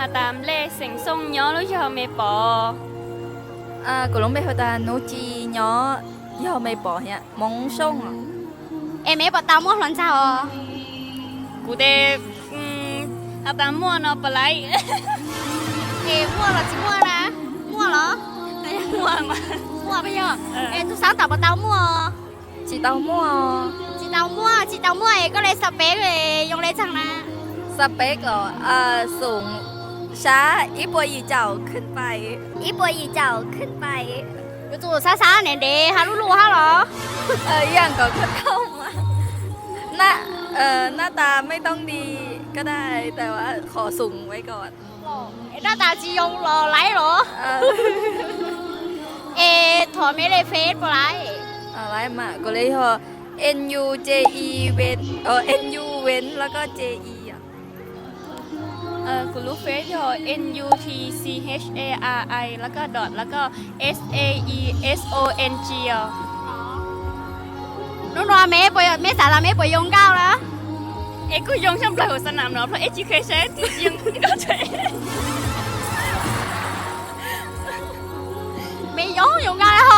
Has tas lej xeem Xoo nyob lub yog Me Pov. Kuv lub npe has tas Nuv Ci nyob yog Me Pov thiab Moob Xoo. Es Meb puas tau muaj hluas nraug os? Kuv tes has tas muaj no puas laib. Es muaj los tsis muaj na? Muaj los? Muaj yog. Es tus xaab tom puas tau muaj? Tsis tau muaj. Tsis tau muaj, tsis tau muaj es koj le xav peb yoo le txaag na? Xav peb kom xoom sab ib puas yim caum khwb pais. Ib puas yim caum khwb pais. Yuav tsum sab sab ntev ntev hab lub lub hab los? Ib yam nkaus koj tau mas. Naj, naj tas mej tooj di koj dai tas qhov xoom ua kom naj tas tsis yoo los laib los? Es thov Meb le Face puas laib? Laib mas, kuv le yog N U J I Wen, N U Wen los koj J I. Kuv lub Face yog N U T C H A R I los koj dot los koj S A E S O N G os. Hnub no Meb, Meb xav tas Meb puas yoo nkauj na? Es kuj yoo tshaj plaws hauv xab nam no, plhov ej tsis kheev saib tus yeej nkauj. Meb yoo yoo nkauj na.